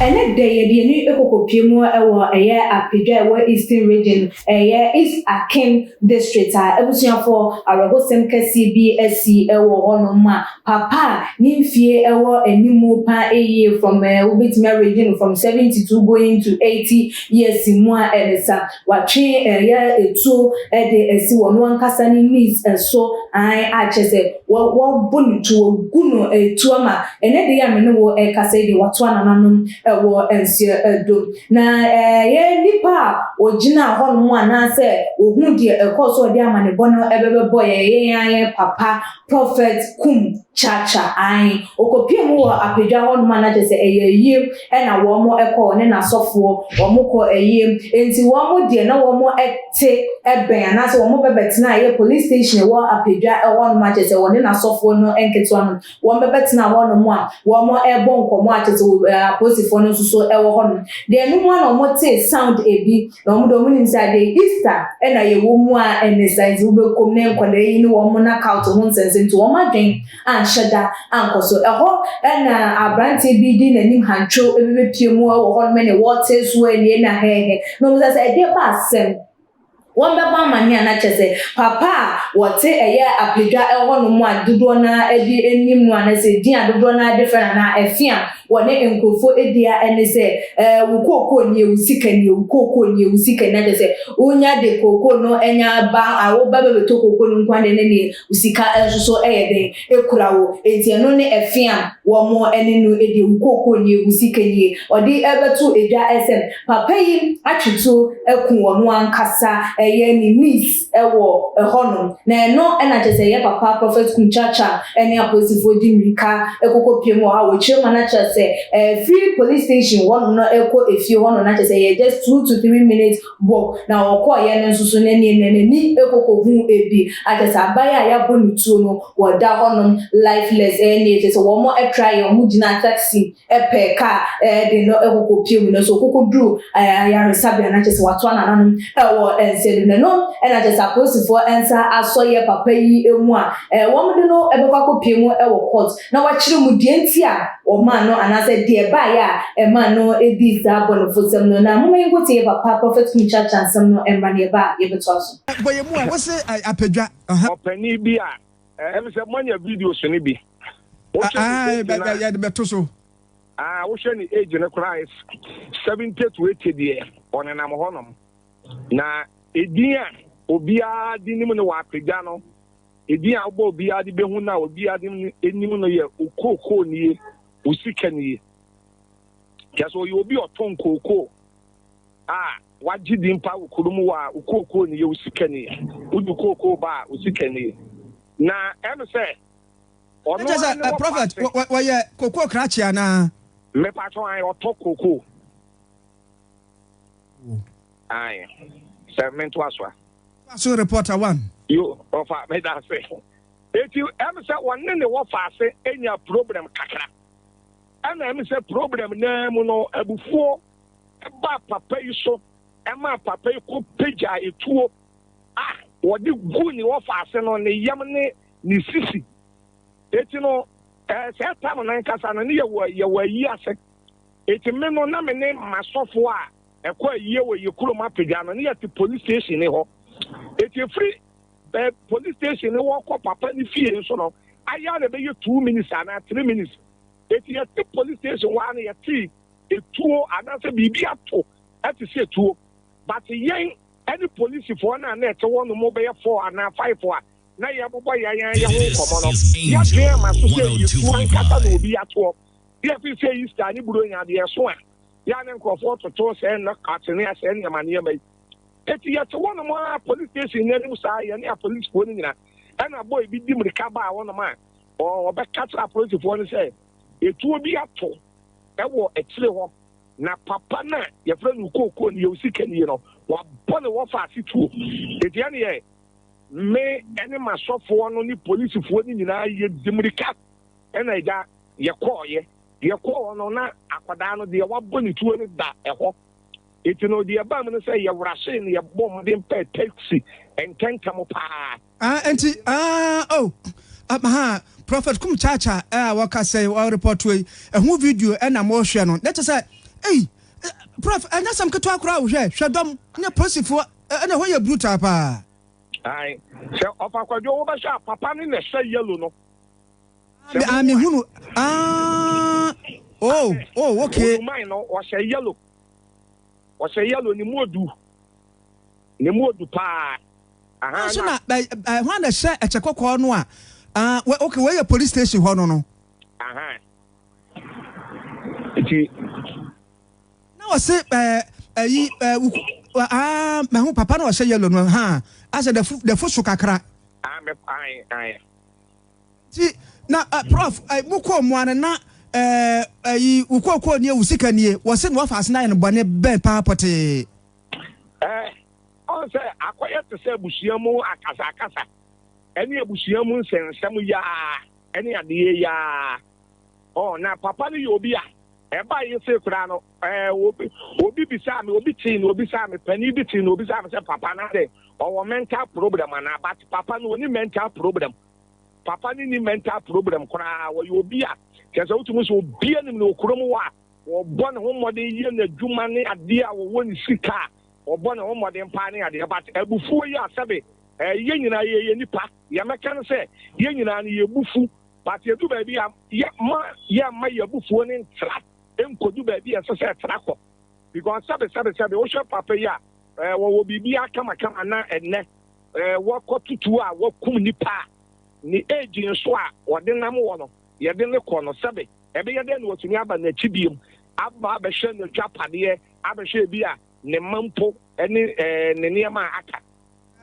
Ɛnɛ da yɛde yɛn ani kɔkɔpie mu wɔ ɛyɛ Apedwa a ɛwɔ Eastern Region, ɛyɛ East Akim District a abusuafoɔ awerɛhosɛm kɛseɛ bi asi wɔ hɔnom a papa a ne mfie wɔ anim pa yie from wobɛtumi arrange no from 72 going to 80 years mu a ɛne sa watwe ɛyɛ etuo de asi wɔn ankasa ne knees so an akyɛ sɛ wɔbɔ ne tuo, wɔgu no etuo ama ɛnɛ de yɛ a me ne wo ɛkasa yi de wato anananom ɛwɔ nsuo ɛdom. Na ɛyɛ nipa a ogyina hɔnom anaasɛ ohun deɛ ɛkɔɔ so ɔde amanebɔ no ɛbɛbɛbɔ yɛn yɛn papa Prophet Kum Chacha an okopie mu wɔ Apedwa hɔnom a na kyerɛ sɛ ɛyɛ ayie ɛna wɔn ɛkɔ ne n'asɔfoɔ wɔn kɔ ayie. Nti wɔn deɛ na wɔn ɛte ɛbɛn anaasɛ wɔn bɛbɛtena ɛyɛ police station ɛwɔ Apedwa ɛhɔnom a kyerɛ sɛ wɔne n'asɔfoɔ no nketewa no wɔn bɛbɛtena hɔnom a wɔn ɛbɔ nkɔmɔ a kyerɛ sɛ apolisifoɔ no nso so ɛwɔ hɔnom deɛ ɛnum a na wɔn te sound ebi na wɔn de wɔn nim sɛ adeɛ Easter ɛna yɛwɔ mu a ɛne sa nti wobɛkɔm ne nkwadaa yi ne wɔn knockout ho nsɛnsɛm nti wɔn adwen anhyɛ da ankɔ so. Ɛhɔ ɛna aberanteɛ bi di n'anim hantwo ebi bɛpie mu ɛwɔ hɔnom ɛna wɔte so ɛnie na hɛɛhɛ na wɔn sɛ sɛ ɛdeɛ ba asɛm wɔn bɛbɔ amane a na kyerɛ sɛ papa a wɔte ɛyɛ Apedwa ɛhɔnom a dodoɔ naa ɛde anim no anaasɛ din a dodoɔ naa de frɛ no anaa ɛfe a wɔne nkurɔfoɔ edi a ɛne sɛ wo kookoo nie, wo sika nie, wo kookoo nie, wo sika nie, na kyerɛ sɛ wonya de kookoo no ɛnya ba a woba bɛbɛtɔ kookoo no nko adeɛ ne nie, wo sika nso so ɛyɛ den ekura wo. Eti ɛno ne ɛfe a wɔn ɛne no edi, wo kookoo nie, wo sika nie. Ɔde ɛbɛto edwa ɛsɛ papa yi atwito ɛku wɔn ankasa ɛyɛ ne niece ɛwɔ ɛhɔnom na ɛno ɛna kyerɛ sɛ ɛyɛ papa Prophet Kum Chacha ɛne apolisifoɔ di mirika ɛkɔkɔ pie mu wɔ ha. Wɔkyerɛ mu na kyerɛ sɛ free police station hɔnom no ɛkɔ efie hɔnom na kyerɛ sɛ ɛyɛ just 2 to 3 minutes walk. Na ɔkɔɔyɛ no nso so n'ani na n'ani ɛkɔkɔ hu ebi akyerɛ sɛ aban a yɛabɔ ne tuo no wɔda hɔnom lifeless. Ɛne kyerɛ sɛ wɔn ɛtra yɛ wɔn gyina taxi ɛpɛ kaa ɛde no ɛkɔkɔ pie mu no so ɔkɔkɔ duru ayaresabea na kyerɛ sɛ watoa nananom ɛwɔ nsɛm no no. Ɛna kyerɛ sɛ apolisifoɔ nsa asɔ yɛ papa yi mu a wɔn de no ɛbɛkɔ akɔpie mu ɛwɔ court na wakyerɛ mu deɛ nti a wɔmaa no anaasɛ deɛ ɛbaeɛ a ɛmaa no edi saa bɔnefosɛm no. Na moma yɛn nkotie yɛ papa Prophet Kum Chacha nsɛm no ɛmra ne ɛba a yɛbɛtoa so. Bɔyɛ mu a wose Apedwa. Ɔpanin bi a ɛm sɛ moanya videos no bi. Yɛde bɛto so. Wohwɛ ne age no koraa, 70 to 80 deɛ ɔnenam hɔnom na edin a obiara de nim no wɔ Apagya no, edin a wobɔ obiara de bɛhu no a obiara de nim no yɛ okookoo nie, osika nie. Kyɛ sɛ ɔyɛ obi ɔtɔn kookoo a wagye din pa wɔ kurom wɔ a okookoo nie, osika nie, wode kookoo ba a osika nie. Na ɛno sɛ ɔno sɛ Prophet wɔyɛ kookoo krakye anaa? Mepatɔ ayɛ ɔtɔ kookoo ayi sɛ mentoa so a. So reporter one. Yo, ɔfa meda ase. Eti ɛm sɛ wɔne ne wɔ faase enya problem kakra ɛna ɛm sɛ problem naa mu no abufuo ɛba papa yi so ɛma papa yi kɔ pagya etuo a wɔde gu ne wɔ faase no ne yam ne ne sisi. Eti no sɛ tam no nkasa no ne yɛwɔ ayi ase. Eti me no na me ne masɔfo a ɛkɔ ayie wɔ yɛ kurom Apagya no ne yɛte police station ne hɔ. Eti efiri police station ne wɔkɔ papa ne fie nso no ayɛ na ɛbɛyɛ 2 minutes anaa 3 minutes. Eti yɛte police station hɔ a na yɛte etuo anaasɛ biribi ato ɛte sɛ etuo, but yɛn ɛne polisifoɔ no a na ɛte hɔ nom bɛyɛ four anaa five a na yɛbobɔ yɛn yɛn yɛn ho nkɔmɔ no, yɛadwene ama so sɛ yɛtuo ankasa na obi atoɔ. Yɛfi sɛ Easter ne buro nya adeɛ so a yɛa ne nkurɔfoɔ toto sɛ knockout ne asɛ nneɛma nneɛma yi. Eti yɛte hɔnom a police station n'anim saa yɛne apolisifoɔ no nyinaa ɛna boy bi di mirika baa hɔnom a ɔbɛka kyerɛ apolisifoɔ no sɛ etuo bi ato ɛwɔ akyire hɔ na papa no a yɛfrɛ no kookoo no yɛwɔ sika nie no wabɔ ne wɔfa ase tuo. Eti ɛne yɛ me ɛne m'asɔfoɔ no ne polisifoɔ no nyinaa yɛ di mirika ɛna agya yɛkɔɔyɛ yɛkɔɔ no na akwadaa no deɛ wabɔ ne tuo no da ɛhɔ. Eti no deɛ ɛbaa mu no sɛ yɛwura hyee no yɛbɔ mmɔden pɛ taxi ntɛntɛm paa. Ah, nti oh ha Prophet Kum Chacha a wɔka sɛ wɔreport yi ɛho video ɛna mohwɛ no na kyerɛ sɛ Ei, Prof, ɛnyɛ asɛm ketewa koraa o, hwɛ, hwɛ dɔm ne apolisifoɔ, ɛna ɛhɔ yɛ brutal paa. Ae, sɛ Ɔfa Kwadwo wobɛhwɛ a, papa no na ɛhyɛ yellow no. Sɛ ah, mehunu, ah, oh, oh, okay. Onuman no, ɔhyɛ yellow. Ɔhyɛ yellow, ne mu odu. Ne mu odu paa. Aha, nso na, hwan na ɛhyɛ ɛkyɛ kɔkɔɔ no a, ah, okay, wei yɛ police station hɔ no no. Aha. Nti. Na ɔse ɛɛ ɛyi ɛɛ wuku aa mɛho papa na ɔhyɛ yellow no ha asɛ dɛfo dɛfo so kakra. Ah mɛ ae ae. Nti na ɛ prof ɛ mo kɔɔ mu ano na ɛɛ ɛyi wukookoo nie wusika nie wɔse na wafa ase na ayɛ no bɔne bɛn paa pɔtee. Ɛɛ ɔn sɛ akɔyɛ te sɛ abusua mu akasa akasa ɛne abusua mu nsɛnsɛm yaa ɛne adeɛ yaa ɔn na papa no yɛ obi a ɛbaa yɛ sei koraa no ɛɛ obi obi bisaa me obi tee na obisaa me panin bi tee na obisaa me sɛ papa no ade ɔwɔ mental problem anaa but papa no ɔni mental problem papa no ni mental problem koraa wɔyɛ obi a kyerɛ sɛ wotumi sɛ obi anim na okurom wɔ a wɔbɔ ne ho mmɔden yɛ n'adwuma ne adeɛ a wɔwɔ ne sika a wɔbɔ ne ho mmɔden paa ne adeɛ but abufuo yi a sɛbe ɛyɛ nyinaa yɛyɛ nipa yɛmɛka no sɛ yɛn nyinaa no yɛbufu But yɛdu baabi a, yɛ ma yɛmma yɛn abufuo no ntra nkɔdu baabi a ɛsɛ sɛ ɛtra kɔ. Because sɛbe sɛbe sɛbe, wohwɛ papa yi a, eh, wɔwɔ biribiara kamakama na ɛnnɛ eh, wɔkɔ tutuo a wɔkum nipa a, ne age nso a wɔde nam wɔ no, yɛde ne kɔ no, sɛbe ɛbɛyɛ dɛn na watumi aba n'akyi biom aba abɛhwɛ n'adwapadeɛ, abɛhwɛ ebi a ne mma mpo ne eh, ne nneɛma a aka.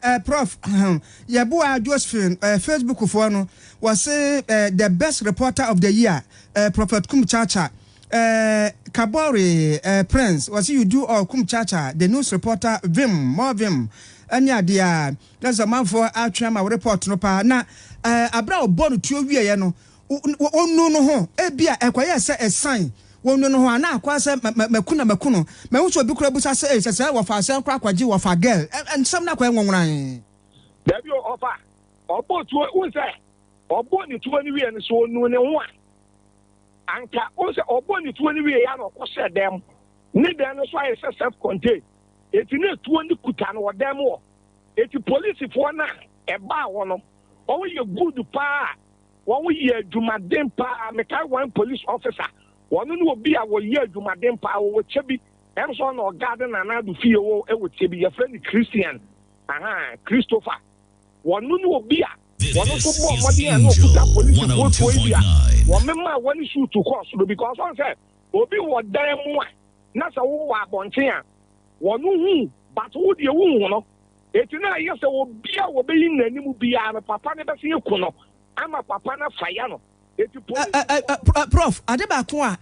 Eh prof ahem yɛboa Josephine eh Facebook foɔ no wɔse eh the best reporter of the year eh prophet Kum Chacha eh Kabore eh Prince wɔse you do all Kum Chacha the news reporter vim more vim ɛne adeɛ a na sɛ ɔmanfoɔ atwe ama wo report no paa na eh abere a ɔbɔ no tuo wieɛ no Wɔnnu no ho. Ebia ɛkɔyɛɛ sɛ asiane. Wɔnnu no ho a, na akɔyɛ sɛ maku na maku no. Mahu sɛ obi koraa bisa sɛ, Ei, sɛ sɛɛ wɔfa asɛn koraa kɔgye wɔfa girl? Nsɛm no akɔyɛ nwonworann. Dabi o, ɔfa. Ɔbɔɔ tuo, wohu sɛ ɔbɔɔ ne tuo no wieɛ no, sɛ ɔnuu ne ho a, anka, wohu sɛ ɔbɔɔ ne tuo no wieɛ a na ɔkɔhyɛɛ dan mu. Ne dan no nso ayɛ sɛ self-contained, enti na tuo no kuta no wɔ dan mu hɔ. Enti polisifoɔ no a ɛbaa hɔ no, wɔyɛ good paa. Wɔn yɛ adwumaden paa. Mekae one police officer, ɔno ne obi a wɔyɛ adwumaden paa, ɔwɔ kyɛ bi, ɛm sɛ ɔna ɔgaade Nana Addo fie hɔ wɔ kyɛ bi, yɛfrɛ no Christian, ahaa, Christopher. Ɔno ne obi a ɔno nso bɔɔ mmɔden a na ɔkuta polisifoɔ tuo yi bi a wɔmemaa wɔne suit kɔɔ soro because ɔn sɛ obi wɔ dan mu a na sɛ wowɔ abɔnten a wɔno hu but wo deɛ wonhu no. Enti na ayɛ sɛ obi a wɔbɛyi n'anim biara no, papa no bɛsen aku no ama papa no afaya no. Enti polisifo. Prof, ade baako a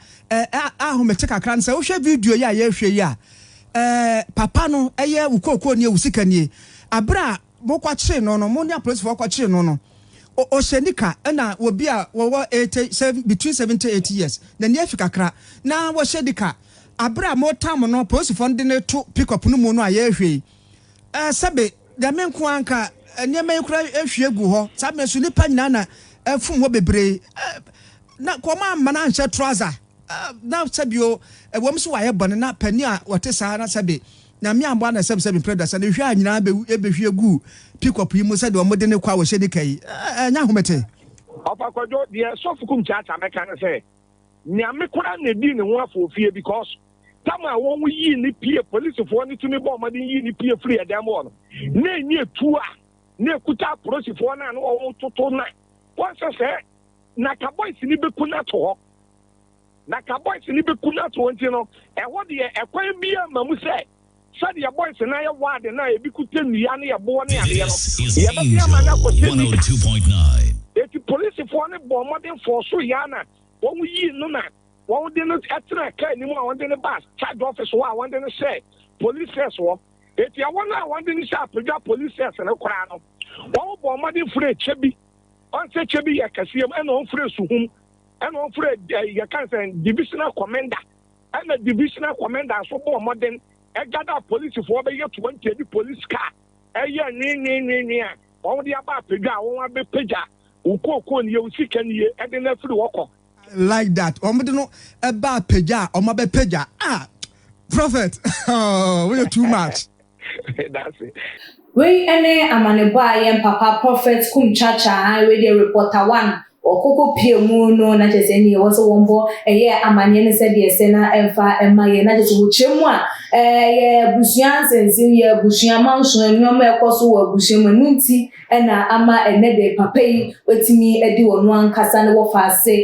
ahomete kakra ne sɛ wohwɛ video yi a yɛrehwɛ yi a, papa no yɛ wo kookoo nie, wo sika nie. Bere a mokɔkyee no no, mo ne apolisifoɔ kɔkyee no no, ɔhyɛ nika na obi a wɔwɔ 80, between 70 80 years, n'ani afi kakra, na wɔhyɛ nika. Bere a motam no, polisifoɔ no de no to pickup no mu no a yɛrehwɛ yi, Ɛɛ sɛbe, deɛ me nko ara nka nneɛma yi koraa ahwie gu hɔ. Saa mmerɛ nso nnipa nyinaa na afum hɔ bebree. Ɛɛ na nka wɔn amma no anhyɛ trouser. Ɛɛ na sɛbi o, ɛwɔ mu sɛ wayɛ bɔne na panin a ɔte saa na sɛbe Nyame ammoa na sɛbe sɛbe mprɛ aduasa no ehwie a nyinaa bɛwu ɛbɛhwie guu pickup yi mu sɛdeɛ wɔde no kɔ a wɔhyɛ nika yi. Ɛɛ ɛnyɛ ahomete. Ɔfa Kwadwo, deɛ Sɔfo Kum Kyaakyaa mɛka ne sɛ, Nyame koraa na ɛdii ne ho afɔɔfie because Tam a wɔn yii no pie, polisifoɔ no tumi bɔɔ mmɔden yii no pie firii ɛdan mu hɔ no, na ɛnyɛ tuo a na ɛkuta apolisifoɔ no a na wɔretoto na wɔn sɛ sɛ na ka boys no bɛku no ato hɔ. Na ka boys no bɛku no ato hɔ nti no, ɛhɔ deɛ ɛkwan biara mma mu sɛ sɛdeɛ boys no ayɛ ward no a ebi kuta nnua ne ɛboɔ ne adeɛ no, This is yɛbɛte ama no Angel akɔhyɛ nika. 102.9. Enti polisifoɔ no bɔɔ mmɔden fɔɔ so yɛ ara na wɔn yii no na Wɔde no tenaa kaa no mu a wɔde no baa charge office hɔ a wɔde no hyɛɛ police cells hɔ. Enti ɛhɔ no a wɔde no hyɛɛ Apedwa police cells no koraa no, wɔbɔɔ mmɔden frɛɛ kyɛ bi. Ɔn sɛ kyɛ bi yɛ kɛseɛ mu ɛna wɔfrɛɛ Suhum, ɛna wɔfrɛɛ eh, yɛka sɛ divisional commander. Ɛna divisional commander nso bɔɔ mmɔden ɛgada polisifoɔ bɛyɛ 20 de police car ɛyɛ nwenwenwenwen a wɔde aba Apedwa a wɔn abɛpagya wo kookoo nie, wo sika nie ɛde no afiri hɔ kɔ. Like that wɔn de no ɛba apagya a wɔn abɛpagya ah prophet oh woyɛ too much. That's it. Wei ne amanebɔ a yɛn papa Prophet Kum Chacha ae wei deɛ reporter one ɔkɔkɔ pie mu no na kyerɛ sɛ ɛneɛ ɛwɔ sɛ wɔn bɔ ɛyɛ amaneɛ no sɛdeɛ ɛsɛ na ɛmfa ɛma yɛn na kyerɛ sɛ wɔkyerɛ mu a ɛyɛ abusua nsɛnsɛm yɛ abusua manso nneɛma ɛkɔ so wɔ abusua mu ɛno nti na ama ɛnnɛ de papa yi watumi adi ɔno ankasa ne wɔfaase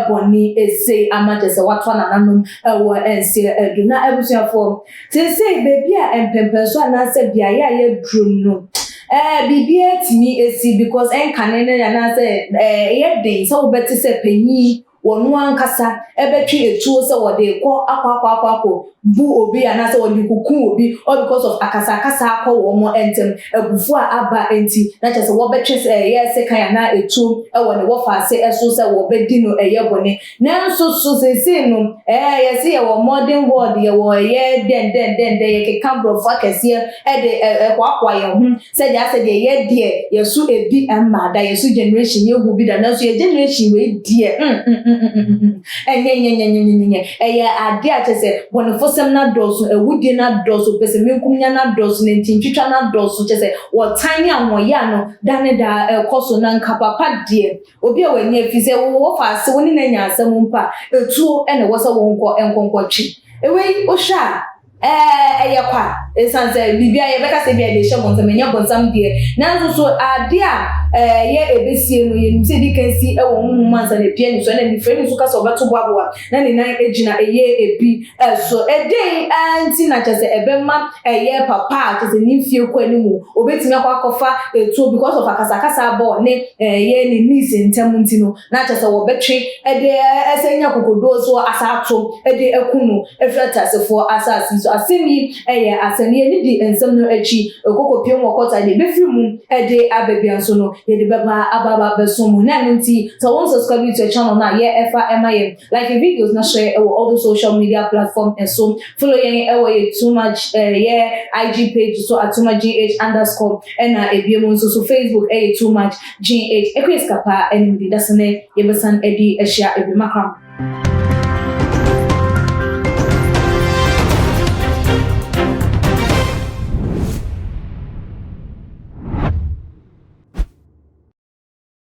bɔne sei ama kyerɛ sɛ watoa nananom wɔ nseɛ adu. Na abusuafoɔ, seesei baabi a mpɛmpɛnsoɔ anaasɛ beaeɛ a yɛaduru no, ɛɛ biribiara tumi si because ɛnkane no anaasɛ ɛyɛ den sɛ wobɛte sɛ panyin wɔn ankasa bɛtwe etuo sɛ wɔde rekɔ akɔ akɔ akɔ akɔ bu obi anaasɛ wɔde rekɔku obi all because of akasakasa akɔ wɔn ntam, abufuo a aba nti na kyerɛ sɛ wɔbɛtwe sɛ ɛyɛ sekan anaa etuo wɔ ne wɔfaase so sɛ wɔbɛdi no ɛyɛ bɔne. Nanso so seesei no ɛɛ yɛse yɛwɔ modern world, yɛwɔ ɛyɛ dɛn dɛn dɛn dɛn, yɛkeka borɔfo akɛseɛ de ɛhoahoa yɛn ho sɛdeɛ asɛ deɛ yɛ deɛ yɛso ebi mmaa da, yɛso generation yɛhu bi da, nanso yɛ generation wei deɛ mm mm mm mm mm mm ɛnyɛ nyɛ nyɛ nyɛ nyɛ nyɛ ɛyɛ adeɛ a kyerɛ sɛ bɔnefosɛm no adɔɔso, awudie no adɔɔso, pɛsɛmenkomenya no adɔɔso, nantintwitwa no adɔɔso, kyerɛ sɛ wɔtan ne ahoɔyaa no da ne daa ɛrekɔ so, na nka papa deɛ obi a w'ani afi sɛ wowɔ faase wo ne no anya asɛm mpo a, etuo na ɛwɔ sɛ wonkɔ nkɔnkɔtwe. Wei wohwɛ a, Ɛɛ, ɛyɛ kwa. Esiane sɛ biribiara yɛbɛka sɛ ebia yɛde rehyɛ bonsam, ɛnyɛ bonsam deɛ. Nanso so ade a ɛyɛ ebesie no, yɛnim sɛ edi kan si wɔ honhom mu ansa na epue ani so. Ɛnna anifuraeni nso ka sɛ ɔbɛto boaboa na ne nan agyina ɛyɛ ebi so. Ɛdɛn ara nti na kyerɛ sɛ ɛbɛma ɛyɛ papa a kyerɛ sɛ ne mfie kɔ anim, obetumi akɔ akɔfa etuo because of akasakasa aba ɔne ɛyɛ ne niece ntam nti no, na kyerɛ sɛ wɔbɛtwe de ɛsɛ anya akokoɔduro so asa ato de aku no afiri ateasefoɔ asase yi so. Asɛm yi yɛ asɛm. Yɛn di nsɛm no akyi kɔkɔpiem wɔ kɔta deɛ ɛbɛfiri mu de aba bia nso no yɛde bɛba aba aba abɛso mu. Na ɛno nti sɛ wo nsubscribe to channel no a yɛ ɛfa ɛma yɛn like videos na share ɛwɔ all the social media platform ɛso. Follow yɛn ɛwɔ yɛ too much yɛ IG page so at too much gh underscore ɛna ebiem nso so Facebook ɛyɛ too much GH, Ɛkɔ yɛ sika paa ɛne mede dasene yɛbɛsan adi ahyia ɛbi makram.